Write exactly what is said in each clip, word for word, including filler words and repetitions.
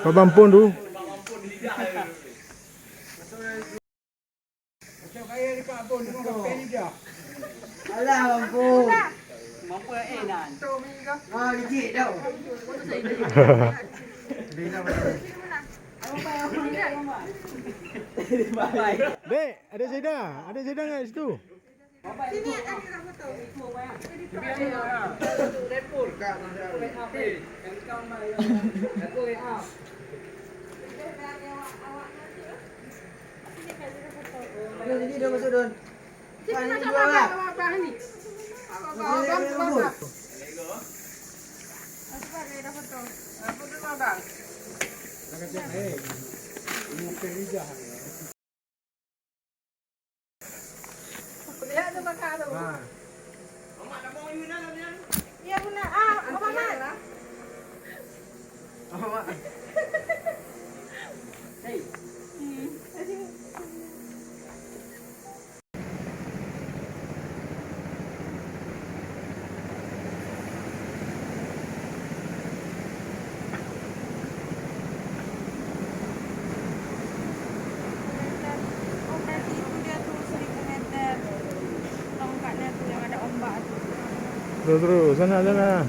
Pak Bampun tu. Alah, Bampun. Ah, licik tau. Dek, ada Zaida, ada Zaida kat situ. Don, sini, Don, masuk, Don. Sini, masuk, abang, abang, abang ni. Abang, abang, abang, abang. Masuk, abang, kita foto. Foto, abang. Lihat tu, kakak tu. Ha. Iya, benar. Ah, Abang Mat. Abang Mat. Hei. Hmm. Terus, terus, sana, sana.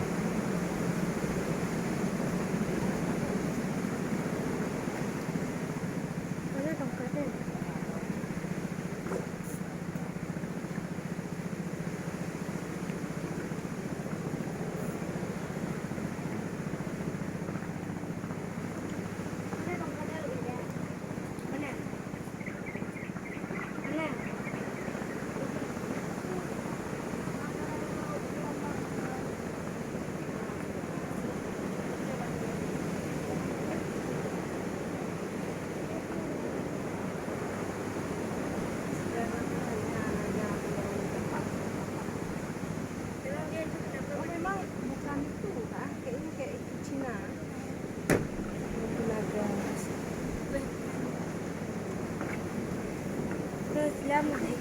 Memang bukan itu, ah, kayaknya kayak itu Cina. Itu naga. Terus, ya, Muji.